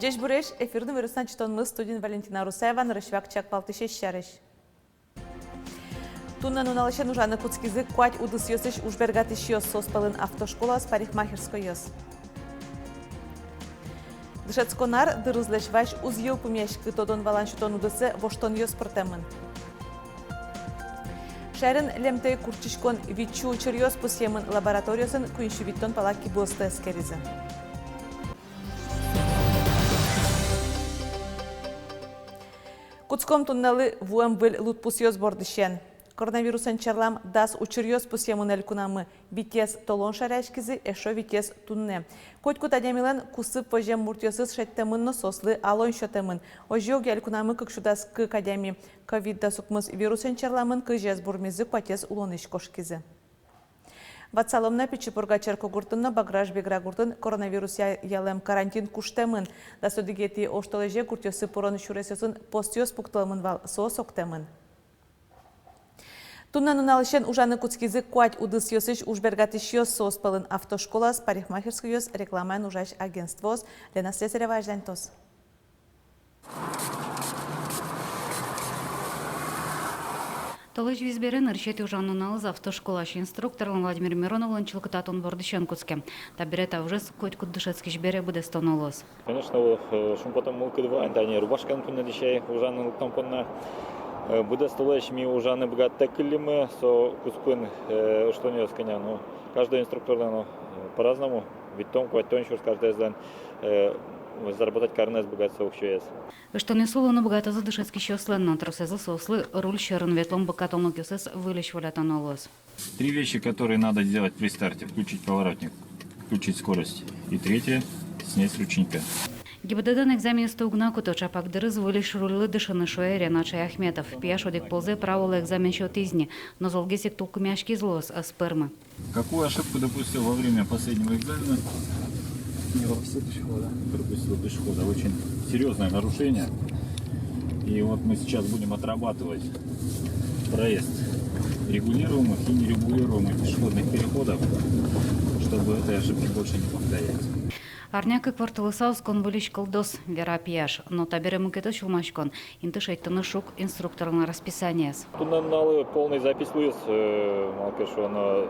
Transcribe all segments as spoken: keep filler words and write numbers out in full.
Ӟечбуресь! Эфирын «Иворъёс» но ӵытонмы, студиын Валентина Русаева. Нырысь вакчияк валтӥсез сярысь. Туннэ нуналысен ужаны кутскизы куать удысъёсысь ужбергатӥсьёс, соос пӧлын автошколаос, парикмахерскойёс. Дышетскон ар дырызлэсь вазь уз йылпумъяськы. Тодон-валан сётон удысэ воштонъёс пыртэмын. Шаерын лемтэй куртчиськон витьсю учыръёс пусъемын, лабораториосын куинь сю витьтон пала кибыосты эскеризы. Кутском туннэлы вуэм выль лудпусъёс бордысен. Коронавирусэн черлам дас учыръёс пусъемын элькунамы, витез толон шараяськизы, эшшо витез туннэ. Котькуд адямилэн кусып возем муртъёсыз шедьтэмын но соослы алон сётэмын. Озьы ик элькунамы кык сю дас кык адями ковид дас укмыс вирусэн черламын, кызез бурмизы, куатез улонысь кошкизы. Ватсалом на, Пичи Пурга черкогуртын но Баграш-Бигра гуртын коронавирусъя ялэм карантин куштэмын. Дас одӥгетӥ оштолэзе гуртъёсы пырон сюресъёсын постъёс пуктылэмын вал, соос октэмын. Туннэ нуналысен ужаны кутскизы куать удысъёсысь ужбергатӥсьёс, соос пӧлын автошколаос, парикмахерскойёс, рекламаен ужась агентствоос. Лена Слесарева азьланьтоз. Толэзь вис бере нырысетӥ ужан нуналыз автошколаысь инструкторлэн Владимир Мироновлэн чылкытатон бордысен кутске. Табере та ужез котькуд дышетскись бере быдэстоно луоз. Конечно, э, шумпотон мылкыд вань, тани рубашкаен туннэ дӥсяй ужаны лыктон понна. Э, быдэс толэзь ми ужаны быгаттэк кыллимы, со куспын, э, ыштонъёс кӧня, ну, каждой инструкторлэн, ну, э, по-разному, витьтон, куатьтон сюрс каждоезлэн, э, заработать карыны ӧз быгаты со уксёез. Ыштонъёс луыны быгатозы дышетскисьёслэн но, тросэзлы соослы руль сьӧрын ветлон быгатонлыкъёссэс выльысь волятоно луоз. Три вещи, которые надо сделать при старте. Включить поворотник, включить скорость. И третье, снять с ручника. ГИБДД-ын экзаменъёсты уг на куто, ӵапак дырыз выльысь рульлы дышыны, шуэ Ренат Шаяхметов. Пияш одӥг ползэ праволы экзамен сётӥз ни, но золгес ик тулкымъяськиз луоз, ӧз пӧрмы. Какую ошибку допустил во время последнего экзамена? Не пропустил пешехода. Пропустил пешехода. Очень серьёзное нарушение. И вот мы сейчас будем отрабатывать проезд регулируемых и нерегулируемых пешеходных переходов, чтобы этой ошибки больше не повторять. Арня-кык ворттылыса оскон выльысь кылдоз, вера пияш. Но табере мукетыз сюлмаськон — инты шедьтыны шуг инструкторлэн расписаниез. Туннэ нуналлы полный запись луиз, э, малы ке шуоно,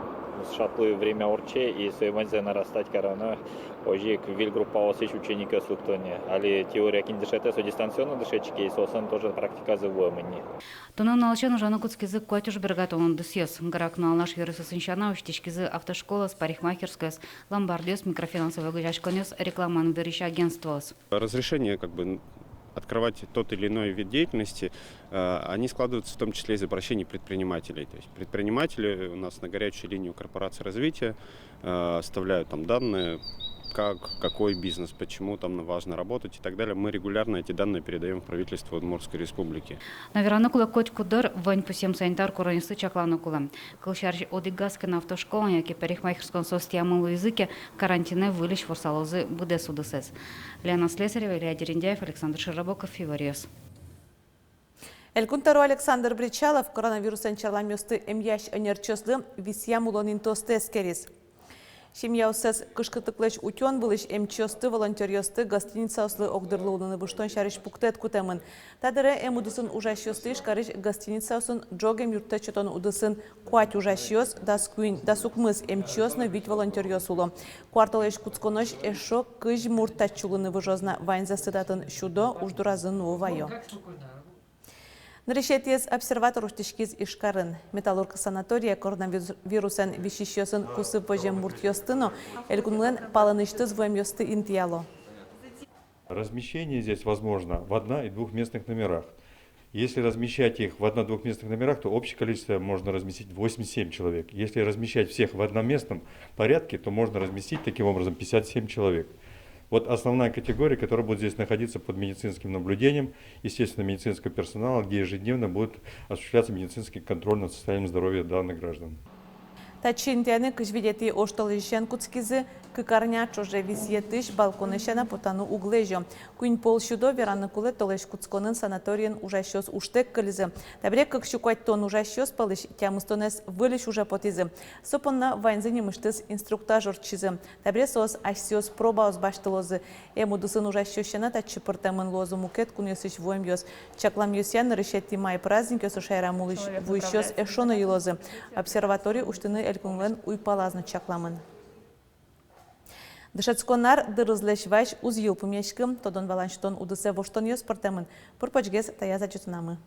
сыӵе время ортче, и сое ваньзэ нарастать кароно, озьы ик выль группаосысь ученикъёс лыкто ни. Али теория кин дышетэ, со дистанционно дышетске, и соослэн тоже практиказы вуэмын ни. Туннэ нуналысен ужаны кутскизы куать ужбергатон удысъёс. Грак но Алнаш ёросъёсын сяна усьтӥськизы автошколаос, парикмахерскойёс, ломбардъёс, микрофинансовой огазеяськонъёс, рекламаен вырись агентствоос. Разрешение, как бы, открывать тот или иной вид деятельности, э, они складываются в том числе из обращений предпринимателей. То есть предприниматели у нас на горячую линию корпорации развития, э, оставляют там данные, как, какой бизнес, почему там важно работать и так далее. Мы регулярно эти данные передаём в правительство Удмуртской Республики. Но вераны кулэ, котькуд дыр вань пусъем санитар куронъёсты чакланы кулэ. Кылсярысь, одӥгаз ке но автошколаын яке парикмахерскойын соос тӥямын луизы ке, карантинэ выльысь ворсалозы быдэс удысэз. Лена Слесарева, Илья Дерендяев, Александр Широбоков, «Иворъёс». Элькун тӧро Александр Бречалов коронавирусэн черламъёсты эмъясь ӧнерчиослы висъям улон интыосты эскериз. Семьяоссэс кышкытлыклэсь утён вылысь эмчиосты, волонтёръёсты гостиницаослы огдырлы улыны выжтон сярысь пуктэт кутэмын. Та дыре эм удысын ужасьёсты Ижкарысь гостиницаосын ӝог эмъюрттэт сётон удысын куать ужасьёс, дас куинь, дас укмыс эмчиос но вить волонтёръёс уло. Куартолэзь кутсконозь эшшо кызь мурт татчы улыны выжоз на, ваньзэсты татын сюдо, уж доразы нуо, ваё. Нырысетӥез обсерватор усьтӥськиз Ижкарын. «Металлург» санаторие коронавирусэн висисьёсын кусып возем муртъёсты но элькунлэн палэнысьтыз вуэмъёсты интыяло. Размещение здесь возможно в одно- и двухместных номерах. Если размещать их в одно- двухместных номерах, то общее количество можно разместить восемьдесят семь человек. Если размещать всех в одноместном порядке, то можно разместить таким образом пятьдесят семь человек. Вот основная категория, которая будет здесь находиться под медицинским наблюдением, естественно, медицинского персонала, где ежедневно будет осуществляться медицинский контроль над состоянием здоровья данных граждан. Татчы интыяны кызь витетӥ оштолэзьысен кутскизы. Кык арня ӵоже висъетысь балконэ сяна потаны уг лэзё. Куинь пол сюдо. Вераны кулэ, толэзь кутсконын санаториын ужасьёс ужтэк кылизы. Табере кык сю куатьтон ужасьёс пӧлысь тямыстонэз выльысь уже потӥзы. Со понна ваньзы нимысьтыз инструктаж ортчизы. Табере соос асьсэос пробаос басьтылозы. Эм удысын ужасьёс сяна, татчы пыртэмын луозы мукет кунъёсысь вуэмъёс. Чакламъёсъя, нырысетӥ май праздникъёсы шаерамы улӥсь вуисьёс эшшо но йылозы. Обсерватори усьтыны элькунлэн уйпалаз но чакламын. Дышетскон ар дырызлэсь вазь уз йылпумъяськы. Тодон-валан сётон удысэ воштонъёс пыртэмын. Пыр-почгес таяз адӟытонамы.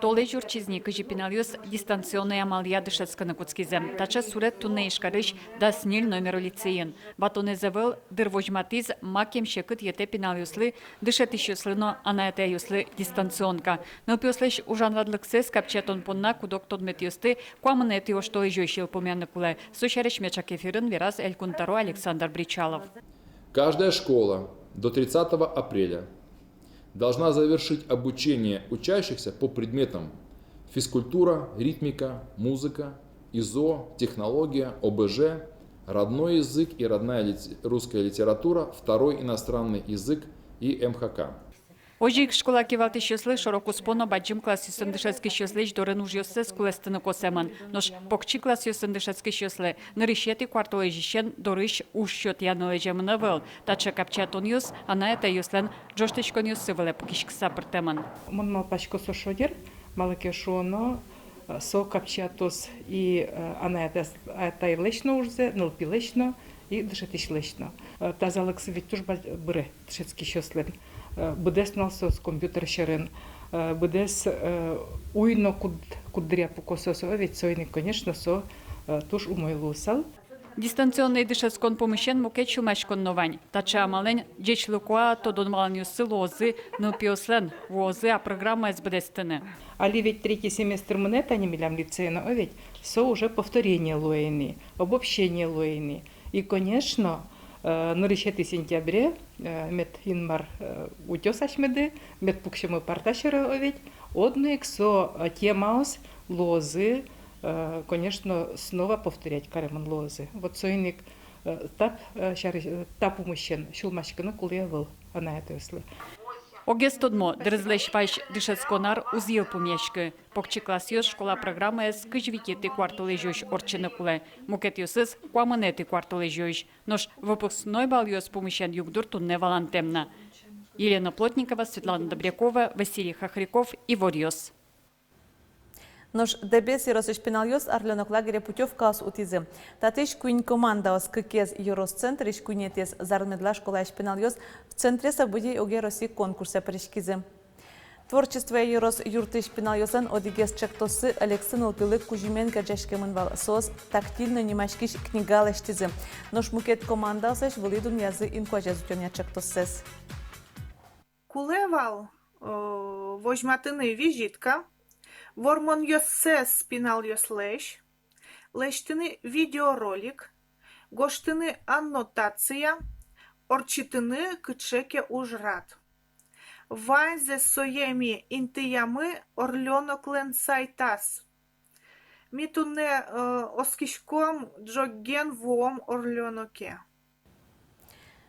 Толэзь ортчиз ни, кызьы пиналъёс дистанционной амалъя дышетскыны кутскизы. Таӵе сурет туннэ Ижкарысь дас ньыль номеро лицейын. Ватонэз ӧвӧл, дыр возьматӥз, макем секыт йӧтэ пиналъёслы дышетӥсьёслы но анай-атайёслы дистанционка. Нылпиослэсь ужанрадлыксэс капчиятон понна куд-ог тодметъёсты куамынэтӥ оштолэзёзь йылпумъяны кулэ. Со сярысь меӵак эфирын вераз Элькун тӧро Александр Бречалов. Каждая школа до тридцатого апреля должна завершить обучение учащихся по предметам: физкультура, ритмика, музыка, ИЗО, технология, ОБЖ, родной язык и родная лит-, русская литература, второй иностранный язык и МХК. Озьы ик школа кивалтӥсьёслы шоро-куспо но бадӟым классъёсын дышетскисьёслэсь дорын ужъёссэс кулэстыны косэмын. Нош покчи классъёсын дышетскисьёслы нырысетӥ куартолэзьысен дорысь уж сётъяны лэземын ӧвӧл. Таӵе капчиятонъёс анай-атайёслэн ӝожтӥськонъёссы вылэ пыкиськыса пыртэмын. Мон малпасько, со шонер, малы ке шуоно, э, со капчиятоз и, э, анай-атайс-, атайлэсь но ужзэ, нылпилэсь но, и дышетӥсьлэсь но. Э, тазалыксы ведь туж ба-, быре дышетскисьёслэн. Э, быдэс нунал соос компьютер сьӧрын, э, быдэс, э, уй но куд-, куддыръя пуко соос, о, ведь соин ик, конечно, со, э, туж умой луысал. Дистанционной дышетскон пумысен мукет сюлмаськон но вань. Таӵе амалэн ӟечлыко-а тодон-валанъёссы луозы нылпиослэн, вуозы-а программаез быдэстыны. Али ведь третий семестр мынэ тани милям лицейын, о, ведь со уже повторение луэ ини, обобщение луэ ини. И, конечно, э, нырысетӥ сентябре, э, мед Инмар, э, утёз асьмеды, мед пуксёмы парта сьӧры, о, ведь, одно ик со, э, темаос луозы, э, конечно, снова повторять каремын луозы. Вот соин ик, э, та, э, сярысь, э, та пумысен сюлмаськыны кулэ ӧвӧл анай-атайёслы. Огез тодмо, дырызлэсь вазь дышетскон ар уз йылпумъяськы. Покчи классъёс школа программаез кызь витетӥ куартолэзёзь ортчыны кулэ, мукетъёсыз куамынэтӥ куартолэзёзь. Нош выпускной балъёс пумысен югдур туннэ валантэм на. Елена Плотникова, Светлана Добрякова, Василий Хохряков, «Иворъёс». Нош Дэбес ёросысь пиналъёс «Орлёнок» лагере путёвкаос утӥзы. Татысь куинь командаос, кыкез ёрос центрысь, куинетӥез Зармедла школаысь пиналъёс, в «Центре событий» огъяроссий конкурсэ пыриськизы. «Творчествоя» ёрос юртысь пиналъёслэн одӥгез ӵектоссы «Ӧлексы нылпилы» кузьымен герӟаськемын вал. Соос «Тактильно» нимаськись книга лэсьтӥзы. Нош мукет командаослэсь вылӥ дунъязы инкуазез утёнъя ӵектоссэс. Кулэ вал, э, возьматыны визитка, вормонъёссэс пиналъёслэсь, лэсьтыны видеоролик, гожтыны аннотация, ортчытыны кыӵе ке ужрад. Ваньзэ сое ми интыямы «Орлёноклэн» сайтаз. Ми туннэ, э, оскиськом, ӝоггес вуом «Орлёноке».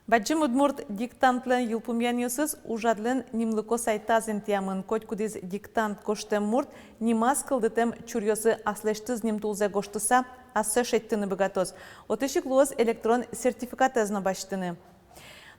Бадӟым удмурт диктантлэн йылпумъянъёсыз ужрадлэн нимлыко сайтаз интыямын. Котькудӥз диктант гожтэм мурт нимаз кылдытэм чуръёсы аслэсьтыз нимтулзэ гожтыса ассэ шедьтыны быгатоз. Отысь ик луоз электрон сертификатэз но басьтыны.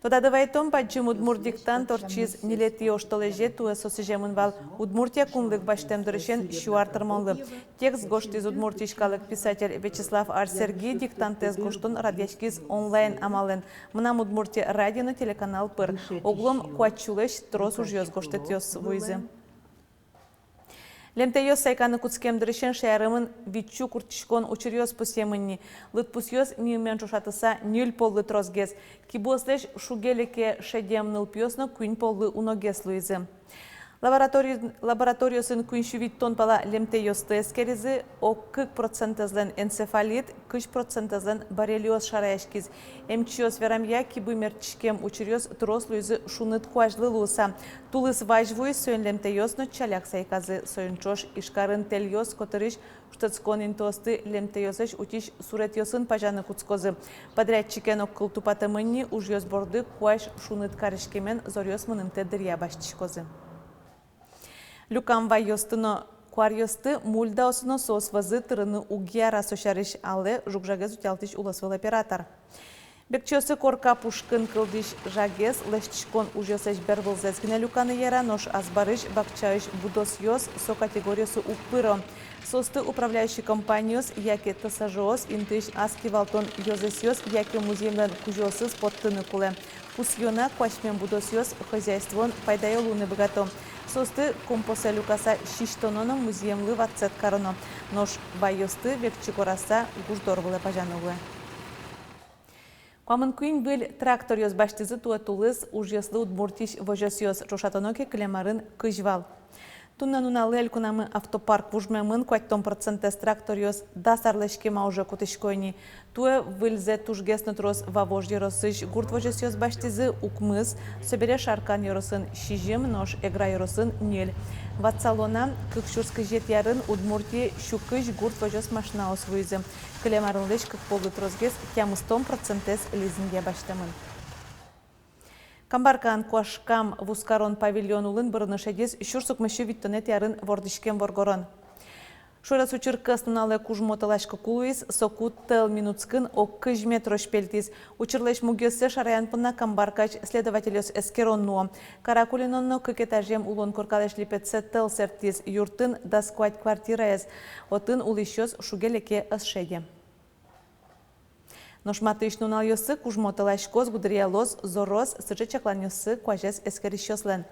Тодады вайтом, бадӟым удмурт диктант ортчиз ньылетӥ оштолэзе. Туэ со сӥземын вал Удмуртия кунлык басьтэм дырысен сю ар тырмонлы. Текст гожтӥз Удмуртиысь калык писатель Вячеслав Ар-Серги. Диктантэз гожтон радъяськиз онлайн амалэн «Мынам Удмуртие» радио но телеканал пыр. Оглом куать сюлэсь трос ужъёс, гожтэтъёс вуизы. Лентаос сайканы кутскем дырысен шаермын витьсю куртчиськон учыръёс пусъемын ни. Лыдпусъёс ниммен ӵошатыса ньыль поллы тросгес. Кибыослэсь шуге-леке шедем нылпиос но куинь поллы уногес луизы. Лаборатори-, лабораториосын куинь сю витьтон пала лемтэйёсты эскеризы, ог кык процентэзлэн энцефалит, кызь процентэзлэн боррелиоз шараяськиз. Эмчиос верамъя, кибы мертчиськем учыръёс трос луизы шуныт куазьлы луыса. Тулыс вазь вуиз, соин лемтэйёс но ӵаляк сайказы. Соин ӵош Ижкарын тэльёс котырысь шутэтскон интыосты лемтэйёслэсь утись суретъёсын пазяны кутскозы. Подрядчикен огкыл тупатэмын ни, ужъёс борды куазь шуныт кариськемен зоръёс мынымтэ дыръя басьтӥськозы. Люкам вайёсты но куаръёсты мульдаосы но, соос вӧзы тырыны уг яра. Со сярысь валэ жуг-жагез утялтӥсь улосвыл оператор. Бекчеосы корка пушкын кылдӥсь жагез лэсьтӥськон ужъёслэсь бервылзэс гинэ люканы яра, нош азбарысь, бакчаысь будосъёс со категориосы уг пыро. Соосты управляющий компаниос яке ТСЖ-ос интыысь ас кивалтон ёзэсъёс яке музъемлэн кузёосыз поттыны кулэ. Пусъёно ке, асьмелэн будосъёс хозяйствоын пайдаё луыны быгато. Соосты компостэ люкаса сисьтоно но музъемлы ватсэт кароно. Нош вайёсты векчи кораса гуждор вылэ пазяно луэ. Куамын куинь выль тракторъёс басьтӥзы туэ тулыс ужъёслы Удмуртиысь возёсъёс, ӵошатоно ке, кылем арын кызь вал. Туннэ нуналлы элькунамы автопарк вужмемын, куатьтон процентэз тракторъёс дас арлэсь кема уже кутӥсько ини. Туэ выльзэ тужгес но трос Вавож ёросысь гурт возёсъёс басьтӥзы: укмыс, собере Шаркан ёросын сизьым, нош Эгра ёросын ньыль. Ватсалом на, кык сюрс кызетӥ арын Удмуртие сю кызь гурт возёс машинаос вуизы. Кылем арынлэсь кык поллы тросгес, тямыстон процентэз лизингъя басьтэмын. Камбаркаын куашкам вузкарон павильон улын бырыны шедиз сюрс укмыссю витьтонэтӥ арын вордӥськем воргорон. Шораз учыр кӧснуналлы но кужмо тӧласькыку луиз, соку тӧл минутскын ог кызь метрозь пельтӥз. Учырлэсь мугъёссэ шараян понна Камбаркаысь следовательёс эскерон нуо. Каракулино но кык этажъем улон коркалэсь липетсэ тӧл сэрттӥз. Юртын дас куать квартираез, отын улӥсьёс шуге-леке ӧз шеде. Нош матысь нуналъёсы кужмо тӧласькоз, гудыръялоз, зороз, сыӵе чакланъёссы куазез эскерисьёслэн.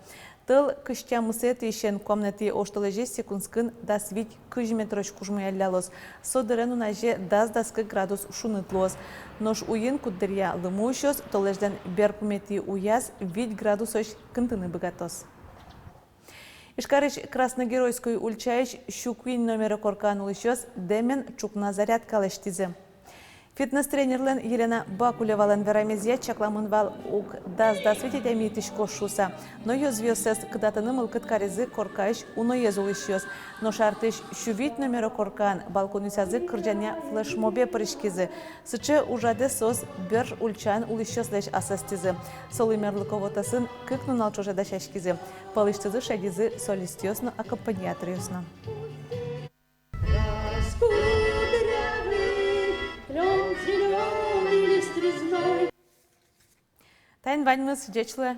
Тӧл кызь тямысэтӥысен куамынэтӥ оштолэзе секундскын дас вить-кызь метрозь кужмояллялоз. Со дыре нуназе дас-дас кык градус шуныт луоз. Нош уйин куддыръя лымы усёз, толэзьлэн берпуметӥ уяз вить градусозь кынтыны быгатоз. Ижкарысь Красногеройской ульчаысь сю куинь номеро коркан улӥсьёс дэмен ӵукна зарядка лэсьтӥзы. Фитнес-тренерлэн Елена Бакулевалэн верамезъя, чакламын вал ук дас-дас вить адями итӥськоз шуыса. Но ёзвиоссэс кыдатыны мылкыд каризы коркаысь уноез улӥсьёс. Нош артысь сю вить номеро коркан балконъёсазы кырӟанъя флешмобе пыриськизы. Сыӵе ужрадэз соос бӧрысь ульчаын улӥсьёслэсь асэстӥзы. Солы мерлыко вотэсын кык нунал ӵоже дасяськизы. Пӧлысьтызы шедизы солистъёс но, аккомпаниаторъёс но. Таин ваньмыз, ӟеч луэ.